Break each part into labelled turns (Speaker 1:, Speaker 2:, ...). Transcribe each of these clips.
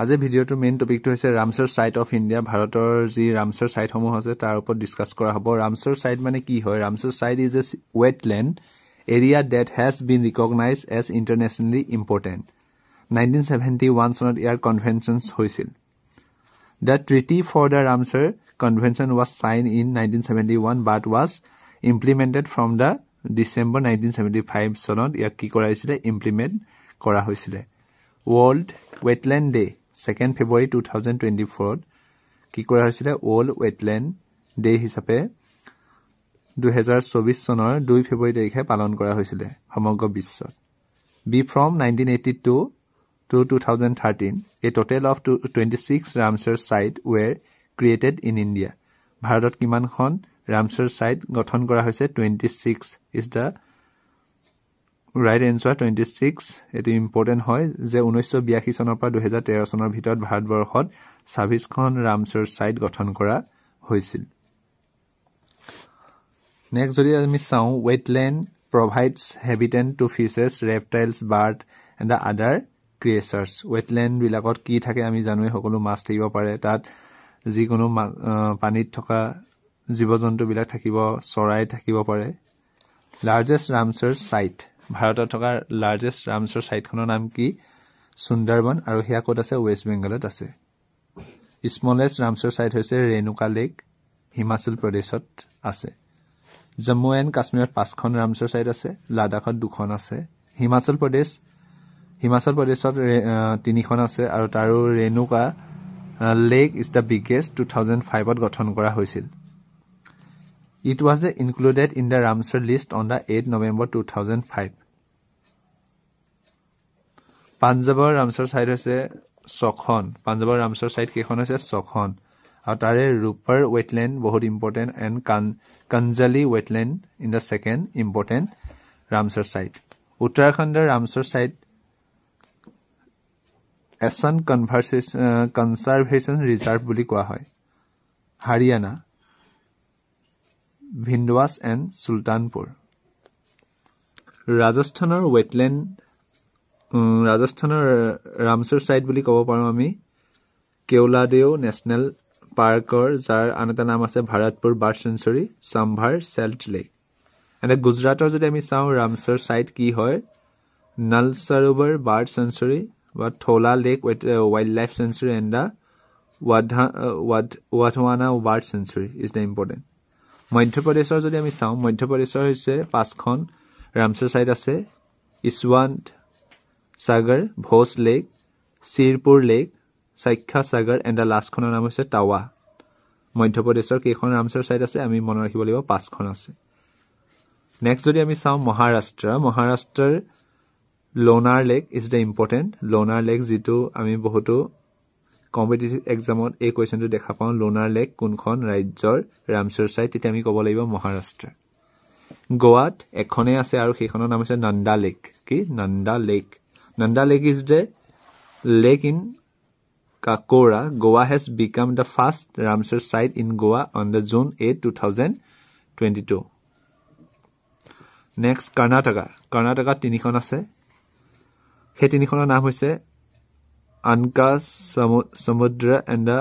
Speaker 1: আজিৰ ভিডিঅ'টোৰ মেইন টপিকটো হৈছে ৰামচাৰ ছাইট অফ ইণ্ডিয়া। ভাৰতৰ যি ৰামচাৰ ছাইটসমূহ আছে তাৰ ওপৰত ডিছকাছ কৰা হ'ব। ৰামচাৰ ছাইট মানে কি হয়? Ramsar site is a wetland area that has been recognise as internationally important. 1971 চনত ইয়াৰ কনভেনশ্যনছ হৈছিল। The treaty for the Ramsar Convention was signed in 1971 but was implemented from the December 1975 চনত ইয়াক কি কৰা হৈছিলে? ইমপ্লিমেণ্ট কৰা হৈছিলে। World Wetland Day 2 February 2024 কি কৰা হৈছিলে? ৱৰ্ল্ড ৱেটলেণ্ড ডে হিচাপে 2024 চনৰ 2 ফেব্ৰুৱাৰী তাৰিখে পালন কৰা হৈছিলে সমগ্ৰ বিশ্বত। B from 1982 to 2013, a total of 26 Ramsar sites were created in India. ভাৰতত কিমানখন ৰামচাৰ ছাইট গঠন কৰা হৈছে? 26 is the right answer. 26 এইটো ইম্পৰ্টেণ্ট হয় যে 1982 চনৰ পৰা 2013 চনৰ ভিতৰত ভাৰতবৰ্ষত 26খন ৰামচাৰ ছাইট গঠন কৰা হৈছিল। নেক্সট যদি আমি চাওঁ, wetland provides habitat to fishes, reptiles, bird and the other creatures. ৱেটলেণ্ডবিলাকত কি থাকে আমি জানোৱেই, সকলো মাছ থাকিব পাৰে, তাত যিকোনো পানীত থকা জীৱ জন্তুবিলাক থাকিব, চৰাই থাকিব পাৰে। লাৰ্জেষ্ট ৰামচাৰ ছাইট, ভাৰতত থকা লাৰ্জেষ্ট ৰামচাৰ ছাইটখনৰ নাম কি? সুন্দৰবন, আৰু সেয়া ক'ত আছে? ৱেষ্ট বেংগলত আছে। স্মলেষ্ট ৰামচাৰ ছাইট হৈছে ৰেণুকা লেক, হিমাচল প্ৰদেশত আছে। জম্মু এণ্ড কাশ্মীৰত 5খন ৰামচাৰ ছাইট আছে, লাডাখত 2খন আছে। হিমাচল প্ৰদেশত 3খন আছে, আৰু তাৰো Renuka lake is the biggest, 2005 গঠন কৰা হৈছিল। It was the included in the Ramsar list on the 8 November 2005। পাঞ্জাৱৰ ৰামচাৰ ছাইট হৈছে 6খন। পাঞ্জাৱৰ ৰামচাৰ ছাইট কেইখন হৈছে? 6খন। আৰু তাৰে ৰূপাৰ ৱেটলেণ্ড বহুত important and Kanjli wetland in the second important Ramsar site. উত্তৰাখণ্ডৰ ৰামচাৰ ছাইট এছন কনচাৰ্ভেশ্যন ৰিজাৰ্ভ বুলি কোৱা হয়। হাৰিয়ানা ভিন্দৱাছ এণ্ড চুলতানপুৰ। ৰাজস্থানৰ ৱেটলেণ্ড, ৰাজস্থানৰ ৰামচাৰ ছাইট বুলি ক'ব পাৰোঁ আমি কেওলাদেও নেশ্যনেল পাৰ্কৰ, যাৰ আন এটা নাম আছে Bharatpur bird sanctuary, Sambhar salt lake. এনে গুজৰাটৰ যদি আমি চাওঁ ৰামচাৰ ছাইট কি হয়? নল সৰোবৰ বাৰ্ড চেঞ্চুৰী বা Thola lake wild life sanctuary and the Wadhwana bird sanctuary is the important. মধ্যপ্ৰদেশৰ যদি আমি চাওঁ, মধ্যপ্ৰদেশৰ হৈছে 5খন ৰামচাৰ ছাইট আছে। Ishwant Sagar, Bhoj lake, Sirpur lake, Sakhya Sagar and the লাষ্টখনৰ নাম হৈছে টাৱা। মধ্যপ্ৰদেশৰ কেইখন ৰামচাৰ ছাইট আছে আমি মনত ৰাখিব লাগিব, 5খন আছে। নেক্সট যদি আমি চাওঁ মহাৰাষ্ট্ৰ, মহাৰাষ্ট্ৰৰ Lonar lake is the important. Lonar lake যিটো আমি বহুতো কম্পিটিটিভ এক্সামত এই কুৱেশ্যনটো দেখা পাওঁ, লোনাৰ লেক কোনখন ৰাজ্যৰ ৰামচাৰ ছাইট, তেতিয়া আমি ক'ব লাগিব মহাৰাষ্ট্ৰ। গোৱাত এখনেই আছে আৰু সেইখনৰ নাম হৈছে নন্দা লেক। কি? Nanda lake. Nanda lake is the lake in Cacora. Goa has become the first Ramsar site in Goa on the June 8, 2022. Next Karnataka. কৰ্ণাটকাত 3খন আছে, সেই 3খনৰ নাম হৈছে আনকা সমুদ্ৰ এণ্ড the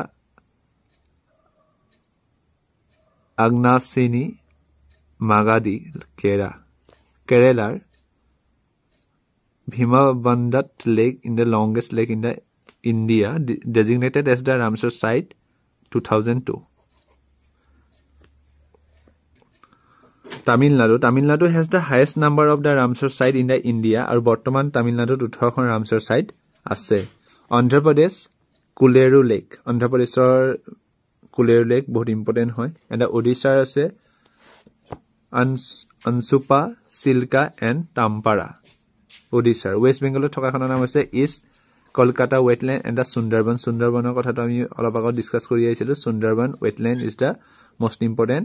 Speaker 1: Aghanashini Magadi কেৰেলাৰ Bhimabandat lake in the longest lake in the India, designated as the Ramsar site 2002. Tamil Nadu. Tamil Nadu has the highest number of the Ramsar site in the India, আৰু বৰ্তমান তামিলনাডুত 18খন Ramsar site আছে। Andhra Pradesh কুলেৰু lake, অন্ধ্ৰপ্ৰদেশৰ কুলেৰু lake বহুত important হয়। And ওডিশাৰ আছে অনচুপা, চিল্কা and তাম্পাৰা ওডিশাৰ। West বেংগলত থকাখনৰ নাম হৈছে East Kolkata wetland and the Sundarban. সুন্দৰবনৰ কথাটো আমি অলপ আগত ডিছকাছ কৰি আহিছিলোঁ। Sundarban wetland is the most important.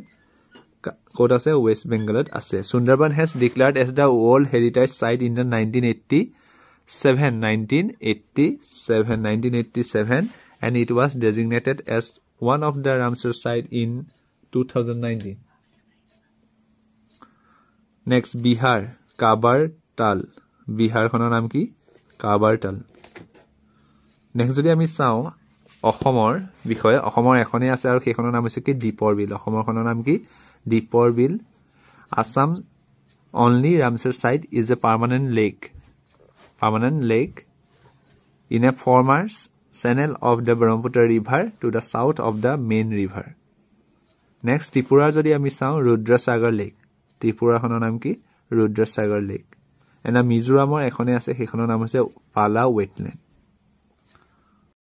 Speaker 1: ক'ত আছে? ৱেষ্ট বেংগলত আছে। Sundarban has declared as the world heritage site in the 1987 and it was designated as one of the Ramsar site in 2019. Next Bihar, Kabartal. বিহাৰখনৰ নাম কি? কাবাৰতাল। Next যদি আমি চাওঁ অসমৰ বিষয়ে, অসমৰ এখনেই আছে আৰু সেইখনৰ নাম হৈছে কি? দীপৰ বিল। অসমৰখনৰ নাম কি? দীপৰ বিল। Assam only Ramsar site is a permanent lake in a former channel of the Brahmaputra river to the south of the main river. Next ত্ৰিপুৰাৰ যদি আমি চাওঁ, ৰুদ্ৰসাগৰ লেক। ত্ৰিপুৰাখনৰ নাম কি? ৰুদ্ৰসাগৰ লেক। এণ্ড মিজোৰামৰ এখনেই আছে, সেইখনৰ নাম হৈছে পালা ৱেটলেণ্ড।